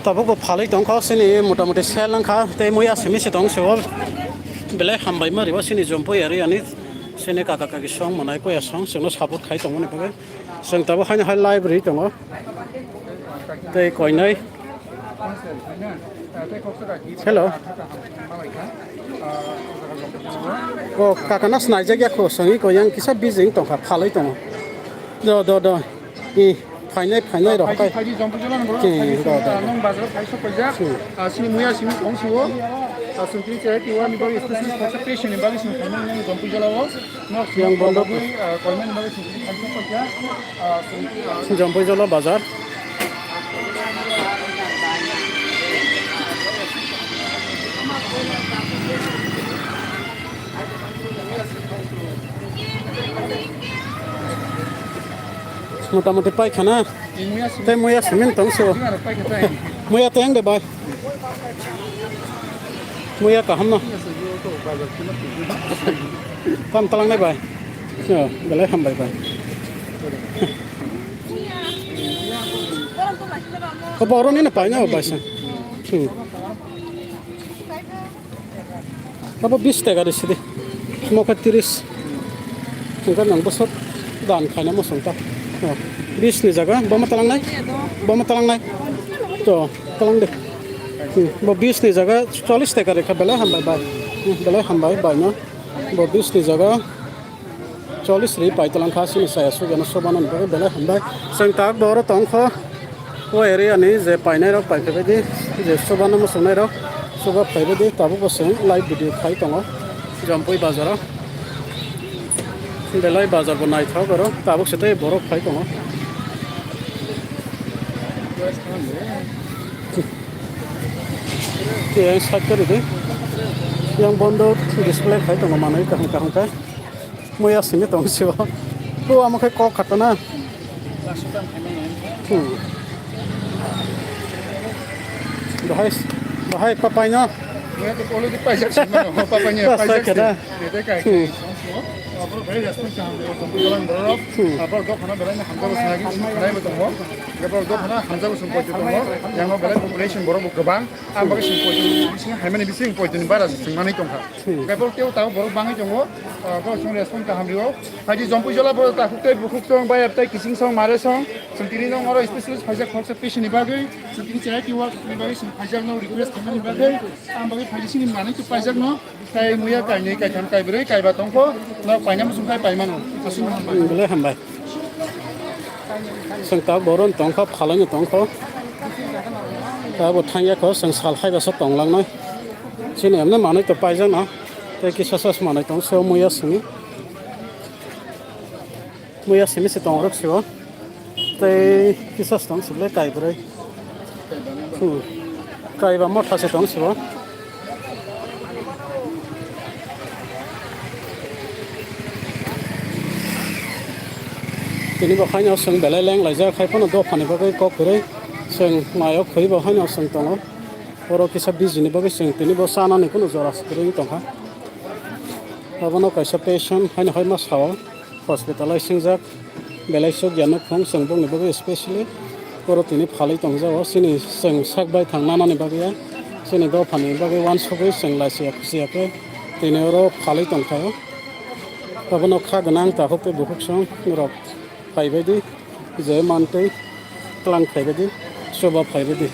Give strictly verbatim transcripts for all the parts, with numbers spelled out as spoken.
Tabuk bo phalwi tongkha, sini motamuti sel wngkha, tei muya simi se tong se o. Belai hambai ma ribo sini Jompui area ni, sini kaka kaki song manai puya song, chwngno support khai tongmani bagwi. Chwng tabuk haino hai library tongo. Tei koinai. Hello. O, kakano snaijakya kho, songwi koi yang kisa busy wng tongkha, phalwi tongo. Do, do, do. I, phainai, phainai rok Phaidi, kai. Phaidi, Jompui Jola ni borok, Hmm, phaidi, do, do, ah, do. Nong bazar phai sok paijak. Hmm. Ah, sini muya simi kong siwo. Ah, sini tini chai tiwa ni bagwi special khorsa patient ni bagwi sini phainai nang Jompui Jola o. Nok Yang sini bondo. Bagwi, ah, koinai ni bagwi sini phai sok paijak. Ah, sini, ah, Jompui Jola bazar. Motamuti paikha na. Tei muya simi tong se o. Muya tei ang de bai. Muya kaham no. Kam talang nai bai. O, belai hambai bai. O, borok ni no pai na o bai sa. Hmm. Abo bis taka risi di. Mo khe tiris. Hwnkhe nwng bwswk dan khaina muchung ta. O, bis ni jaga, bo ma talangnai? Bo ma talangnai? To, talang de. Hmm, bo bis ni jaga chollish taka rikha, belai hambai bai. Hmm, belai hambai bai no. Bo bis ni jaga Chollish ri pai talang kha, chini chaya sugeno sobanani bagwi belai hambai. Chwng tak boro tongkho, o area ni je painai rok pai phaibaidi, je sobano muchungnai rok soba phaibaidi, tabukbo chwng live video khai tongo Jompui bazaro. Belai bazar bo naithok oro, tabuk se tei borok phai tongo. Tei side khe ridi, yang bondo display khai tongo manwi kaham kaham khe. Muya simi tong sio. Bo amo khe kok khatana. Hmm. Bahai, bahai papai no. Muya to already paijak sima no. Papai ni paijak sima. Dede kai. Hmm. Abro bere jaspo chang. Abro dok hana bere na hamjabo sagi sima khanai bo tongo. Abro dok hana hamjabo sung koito tongo. Yang no bere population borok bo gobang. Ang bagwi sung koito ni bising haimani bising koito ni bara sing manwi tongkha. Kaibo teo tabo borok bangwi tongo, ah, borok chwng respond kaham rio. Phaidi Jompui Jola borok takhuk tei bukhuk song, bayap tei kising song, mare song. Chwng tini nong oro specialist phaijak khoroksa patient ni bagwi, chwng tini chaya kiwa ni bagwi chwng phaijak no request khaimani bagwi. Ang bagwi phaidi sini manwi tu paijak no. Tai muya kainwi, kaitham, kaibrwi, kaiba tongkho. Nok paina muchung khai paimano. Aswk no hambai. Belai hambai. Chwng tabuk boron tongkha, phalangno tongkha. Tabuk thangya kho, chwng sal hai basa tonglangnai. Chini emne manwi to paijak no. Tei kisa sas manwi tong, se muya simi. Muya simi se tong rok sio. Tei kisa se tong sibole kaibrwi. Hmm. Kaiba motha se tong sio. Tini bo haino chwng belai leng laijak, hai phano dophani bagwi kok kwrwi chwng mayo khwi bo haino chwng tongo. Oro kisa bijini bagwi chwng tini bo chanani kunu jora se kwrwi tongkha. Abono kaisa patient haino hai ma sao. Hospital o singjak belai sukya nukhung chwng bongni bagwi specially oro tini phalwi tongjago chini chwng sak bai thang nanani bagwi ya chini dophani bagwi uansugwi chwng laisiya khusiya khe tini oro phalwi tongkhaio. Abono kha gwnang takhuk tei bukhuk song rok phaibaidi je mantwi. Tlang phaibaidi, chuba phaibaidi.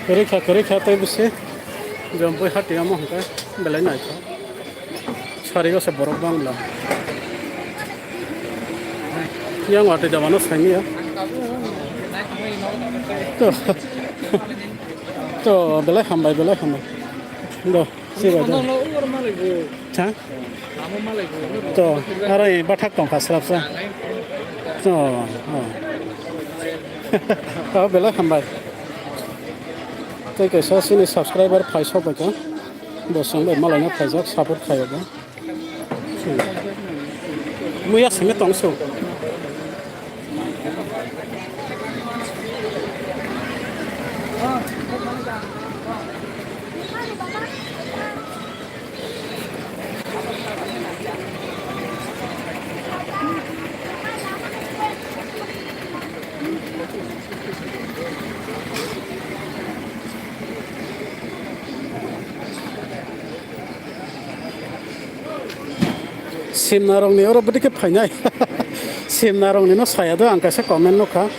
Kwrwi kha, kwrwi kha tei bwswi Jompui hati omo hwnkhe belai naithok. Sari o se borok bangla. Yang watwi jabano saimia. To, to, belai hambai, belai hambai. Do, sibai do. Ha? To, aro bathak tongkha slapsa. To, oh. To, belai hambai. Tei kaisa chini subscriber phai sok bai kha. Bo chwng bai malaina phaijak, support khaio bo. Muya simi tong su. Simna rokni oro bwdikhe phainai. Simna rokni no saya do, ang kaisa comment nukha.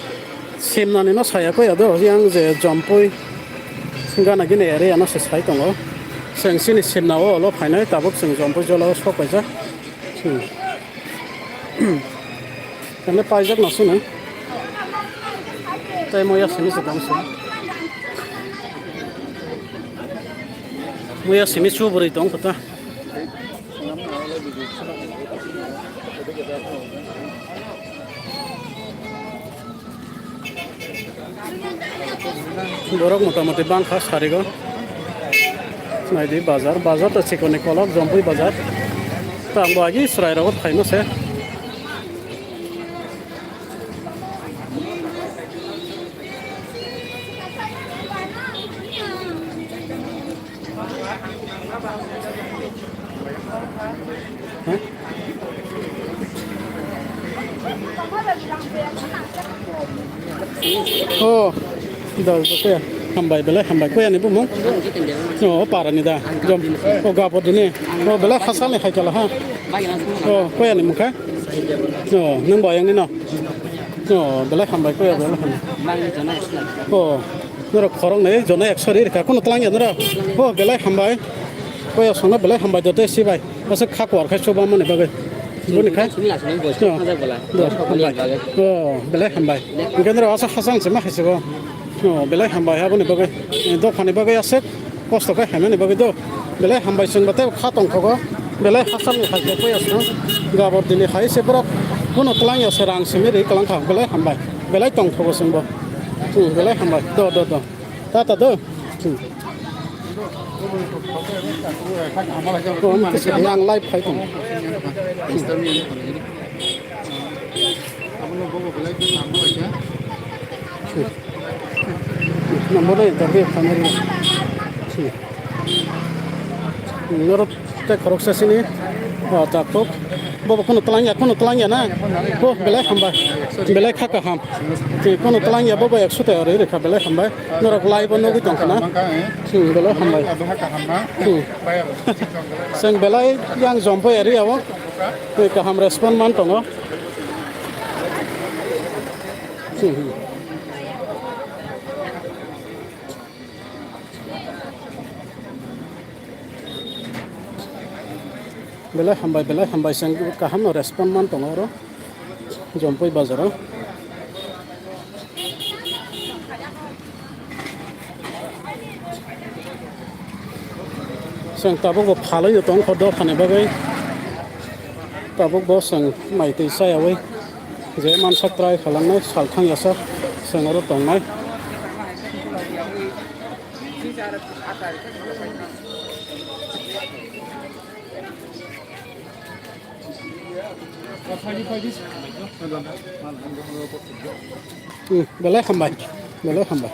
Simna ni no saya koi ado, yang je Jompui gana gini area no se sai tongo. Seng sini Simna o olo phainai, tabuk seng Jompui jola o sok paijak. Hmm. Kene paijak no sini. Tai moya sini se tong se. Moya sini su bwrwi tong kota. Borok motamoti bangkha sarigo. Naidi bazar, bazar to chikoni kolok, Jompui bazar. Tangbo agi chwrai rogo phaino se. Oh, dol bo kuya. Hambai belai hambai. Kuya ni bumung? Oh, para ni da. Jom. Oh, gabo dini. Oh, belai hasal ni hai kala ha. Oh, kuya ni mukha? Oh, nang bayang ni no. Oh, belai hambai, kuya belai hambai. Oh, norok khorok nai jona ekso ri rikha, kuno tlang ya norok. Oh, belai hambai. Kuya songno belai hambai, joto si bai. Asa kha kwar khai chuba mani bagwi. Boni khai? Sini asini bos, Oh, hambai. Oh, belai hambai. Gendro asa hasang se ma hai se bo. Oh, belai hambai, aboni bagwi. Dophani bagwi aswk. Kosto khe hainani bagwi do. Belai hambai chwng bo tei kha tongthogo. Belai hasalni hai khe poya chwng. Gabor dini hai se borok kuno twlang ya se rang simi ri twlang kha. Belai hambai. Belai tongthogo chwng bo. Hmm, belai hambai. Do, do, do. Ta, ta, do. Hmm. Ko ang kisa yang live khai tong. Number nai interview khamari. Norok tei khoroksa sini, ah, takhuk. Bobo kuno twlang ya, kuno twlang ya na? Bo belai hambai. Belai kha kaham. Kuno twlang ya, bobo ekso ta ori rikha, belai hambai. Norok live o nugwi tongkha na? Hmm, belai hambai. Hmm. Chwng belai yang Jompui area o. Tei kaham respond man tongo. Hmm, hmm. Belai hambai, belai hambai, chwng kaham no respond man tongo oro Jompui bazar o. Chwng tabuk bo phalwi tong kho dophani bagwi. Tabuk bo chwng mai twi chayawi je mansak try khalangnai, sal thang yasa chwng oro tongnai. Hmm, belai hambai, belai hambai.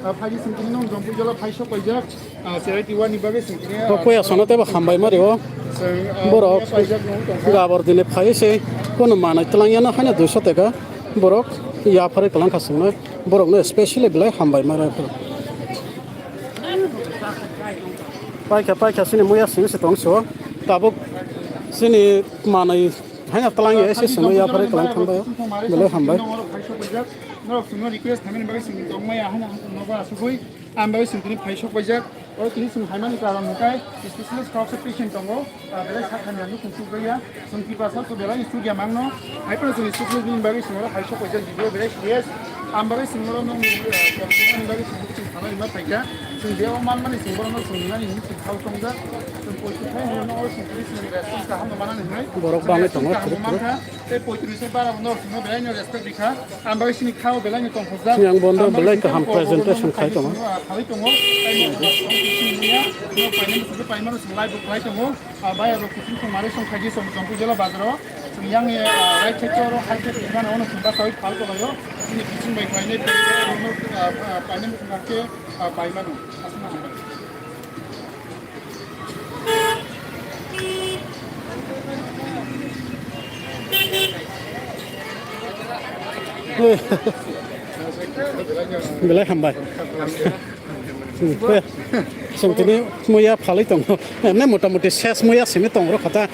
Ah, phaidi singkini nung Jompui jola phai sok paijak, ah, charity wani bagwi singkini, ah, Koya sono tebo hambai mari o. Chwng, ah, Borok paijak nung tongkha. Gabor dini phai se kono manai twlang yano haino duiso teka. Borok yapharwi twlang kha chwngno. Borokno specially belai hambai mari. Paikha, paikha, sini muya sini se tong so. Tabuk sini manwi haino twlang ya, se sini yapharwi twlang thangbai. Belai hambai. Norok sini request khamani bagwi sini tong maya haino nogo asugwi. Ang bagwi sini tini phai sok paijak. Oro tini sini haimani karon hwnkhe specialist khoroksa patient tongo. Ah, belai sakha ni ang nukung sukgwi ya. Chwng Tiprasa to belai ni sukya mangno. Hai phano chwng specialist ni bagwi chwng oro hai sok paijak video belai serious. Ang bagwi chwng oro nung, ah, ni bagwi chwng chwng thana rima phaikha. Chwng je o manmani chwng borokno chwng rinani hinwi chwng khao tongjak. Chwng poito khai hwnwi nung oro chwng police ni response kaham no manani hwnwi. Borok bangwi tongo, Kaham thwrwk no thwrwk. Mankha. Tei poito ni se bara no chwngno belai no respect rikha. Ang bagwi sini khao belai no tongthokjak. Sini ang bondo Ang bagwi belai sini kaham khao presentation khai tongo. Ah, phai tongo. Tei no paimano chwng paimano chwng live bo khlai tongo. Ah, bai abo kuching song mare song khaidi song Jompui jela bazaro. Yang, eh, right side o high tech iman ono sumba sawi phal ko bayo. Ini kiching bai paine paine, ah, ah, paine mukhung ke, ah, pai manu. Asma hambai. Belai hambai. Hmm, eh, chwng tini muya phalwi tongo. Emne mota moti ses muya simi tongo kha ta.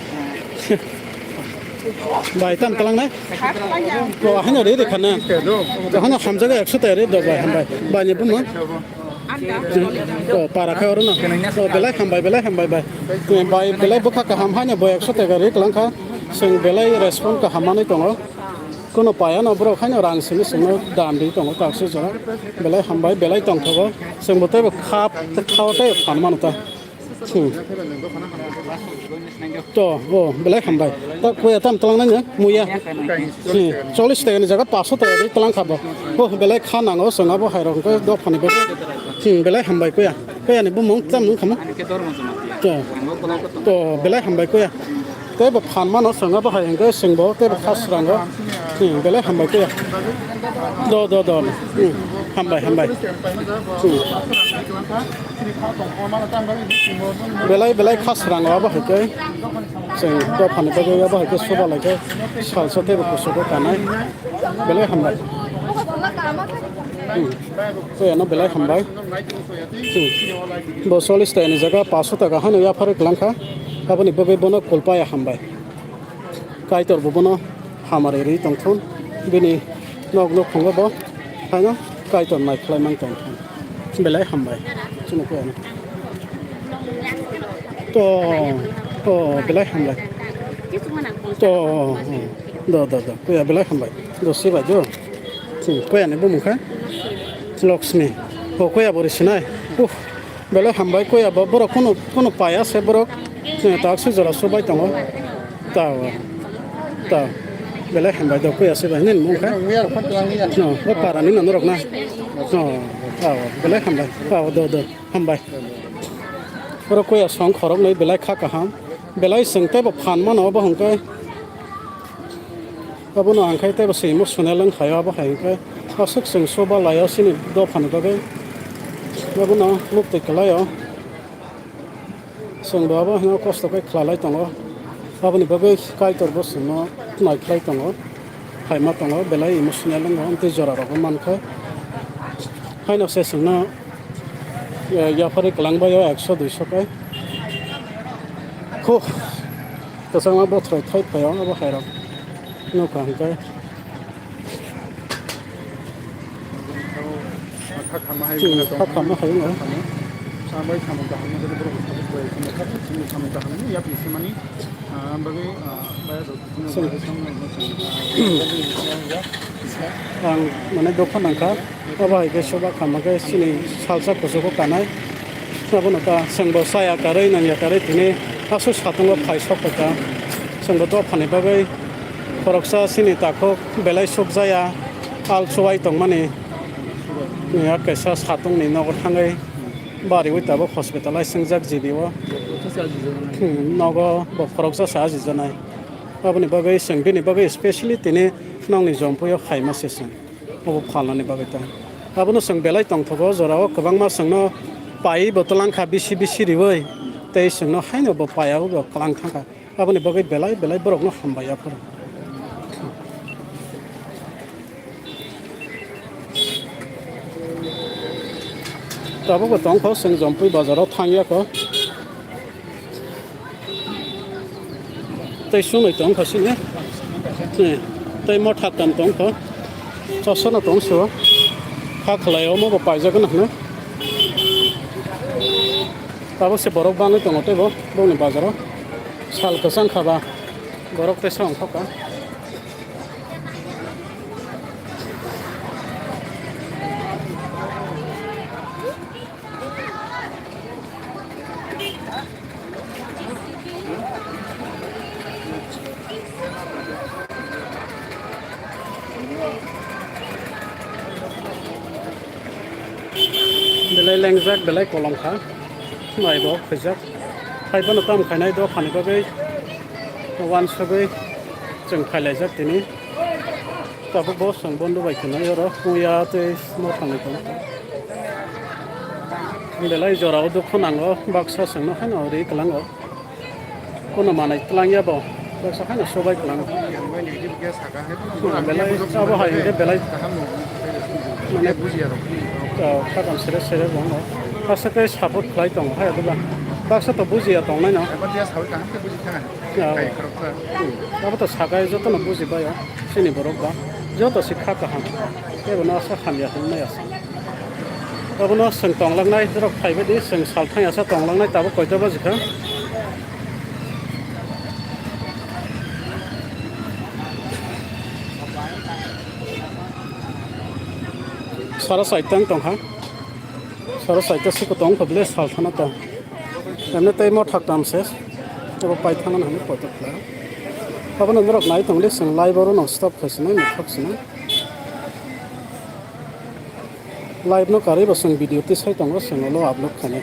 Bai, tam talang nai? O, haino re re khana. Haino hamjago ekso ta re do bai, hambai. Bai ni bumung. O, para khe oro no. O, belai hambai, belai hambai bai. Bai, belai bwkha kaham haino bo ekso taka re kwlang kha. Chwng belai respond kaham manwi tongo. Kono paya no borok haino rang simi simi dam ri tongo taksi jora. Belai hambai, belai tongthogo. Chwng bo teibo khap, khao tei phan mano ta. Hmm. To, o, belai hambai. Ta kuya tam talang nanya, muya. Hmm. Chollish taka ni jaga paso taka ri talang khabo. O, belai kha nango, chwng abo hai rok hwnkhe dophani bagwi. Hmm, belai hambai kuya. Kuya ni bumung tam nung khamo. To, to, belai hambai kuya. Tei bo phan mano chwng abo hai hwnkhe chwng bo tei bo kha srango. Hmm, belai hambai kuya. Do, do, do. Hmm, hambai, hambai. Hmm. Belai, belai kha srango abo hai khe. Chwng dophani bagwi abo hai khe suba lai khe salsa tei bo kusugo kanai. Belai hambai. Hmm. Kuya no belai hambai. Hmm. Bo chollish taka ni jaga paso taka haino yapharwi kwlang kha. Aboni bagwi bono kulpaya hambai. Kaitor bo bono hamari ri tongthun. Bini nok nukhungo bo haino Kaitor nai khlai mang tongthun. Belai hambai. Chwng kuya no. To, to, belai hambai. To, do, do, do. Kuya belai hambai. Do sibai do. Hmm, kuya ni bumung kha? Lakshmi. O kuya bo ri sinai. Uh, belai hambai kuya bo borok kono, kono paya se borok. Hmm, tak se jora subai tongo. Ta, ta. Belai hambai do kuya sibai ni bumung kha? No, o para ni no norok na. No, ta, belai hambai. Ta, do, do. Hambai. Oro kuya song khoroknwi belai kha kaham. Belai chwng teibo phan mano obo hwnkhe. Obono ang khe teibo se emotional wng khaio abo hai hwnkhe. Aswk chwng soba laio chini dophani bagwi. Obono muktwi kwlaio. Chwng bo abo hino kosto khe khwlalai tongo. Aboni bagwi Kaitor bo chwngno nai khlai tongo. Phaima tongo, belai emotional wngo, amtwi jorarokbo mankha. Haino se chwngno, eh, yapharwi kwlangbaio ekso duiso khe. Huh, kwchangma bothoroi thai phaio abo hairok. Nukha hwnkhe. Kha khama hai Hmm, wngkha kha khama hai wngkha. Sambai samung kaham wngkha, borok samung kaham wngkha, yapri se mani. Ah, ang bagwi, ah, baya dot, Chwng. Ang mane dopha nangkha, obo hai khe soba kama khe chini salsa kuchugo kanai. Abono ta chwngbo chaya karwi nangya karwi tini aswk satungo phai sok kha. Chwngbo dophani bagwi khoroksa chini takhuk belai sukjaya, al chuwai tongmani. Ni a kaisa satungni nogo thangwi bariwi tabuk hospital-o swngjak G B o. Hmm, nogo bo khoroksa se ajijanai. Aboni bagwi chwng bini bagwi specially tini nokni Jompuio phaima se chwng. Obo phalnani bagwi ta. Abono chwng belai tongthogo, jorao kwbangma chwngno paiwi bo twlang kha bisi bisi riwi. Tei chwngno haino bo paiyaui bo kwlang thang kha. Aboni bagwi belai belai borokno hambai aphuru. Tabukbo tongkho, chwng Jompui bazaro thangya kho. Tei sunoi tongkho sini. Tei mothaktam tongkho. Chosona tongso. Kha khlai omo bo paijak na hwno. Tabuk se borok bangwi tongo teibo bongni bazaro. Sal kwchang kha ba borok teisa ongkhokha. Belai lengjak, belai kolom kha. Mai bo khaijak. Hai bono tam khainai dophani bagwi uansugwi. Chwng phailaijak tini. Tabuk bo chwng bondo bai khwnai oro wngya tei no thanglai tongo. Belai jorao dukhu nango, baksa chwngno haino ri kwlango. Kuno manai twlangya bo, baksa haino sobai kwlango. Belai abo hai hwnkhe belai mane, ah, khakam sere sere bo wngkha. Baksa tei support khlai tongo hai abo ba. Baksa to bujiya tongnai no. Ah. Hmm. Abo to sakai jotono bujibaio chini borok ba. Joto se kha kaham. Tei bono asa hamya hwnmaya se. Abono chwng tonglangnai, borok phaibaidi chwng salthang asa tonglangnai, tabuk koita baji kha? Sara saitang tongkha. Sara saita siko tongkha bile salthana ta. Emne tei mothak tam se. Abo paithana hwnwi kotor khlai. Abono norok nai tongdi, chwng live oro no stop khai sinai, muthok sinai. Live no karwi bo chwng video tisai tongo, chwng ulo upload khainai.